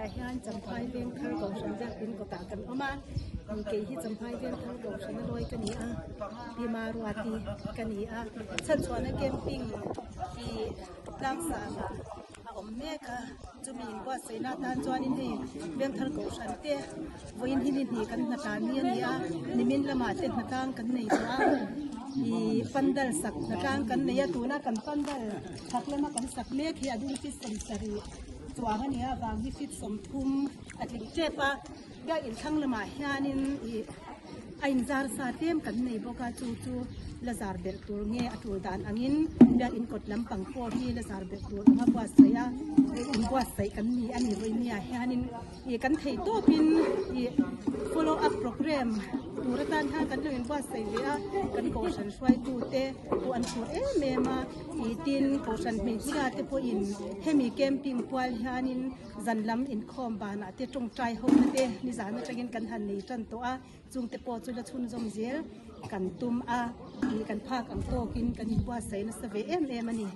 ah hian Champhai Vengthar Kohhran biakinn kawtah kan awm a, ih kei hi Champhai Vengthar Kohhran a lawi ka ni a, Pi Maruati ka ni a, chhanchhuahna camping ih tlangsang ah a awm mek a, chumi inbuatsaihna atan chuanin hei Vengthar Kohhran te vawiin hi ni hnih kan hnatlan ni a ni a, nimin lamah te hnatlang kan nei tawh a, ih pandal sak hnatlang kan nei a, tuna kan pandal chhak lama kan sak mek hi a dung chi 70 chuang a ni a vang hi feet 30 a tling tep a, biakin thlang lamah hianin ih a inzar sa tlem kan nei bawk a chu chu la zar belh tur nge a tul dan angin biakin kawt lampang pawh hi la zar belh tur anga buatsaih a inbuatsaih kan ni a ni vawinia hianin ih kan theih tawpin ih follow up program tur atan hian kan lo inbuatsaih ve a kan kohhran hruaitu te pawh an phur em em a ih tin kohhran hmeichhia te pawhin hemi camping pual hianin zan lam inkhawm banah te tawngtai ho na te nizan atangin kan han nei tan tawh a chung te pawh chu la chhunzawm zel kan tum a ih kan phak ang tawkin kan inbuatsaih nasa ve em em a ni.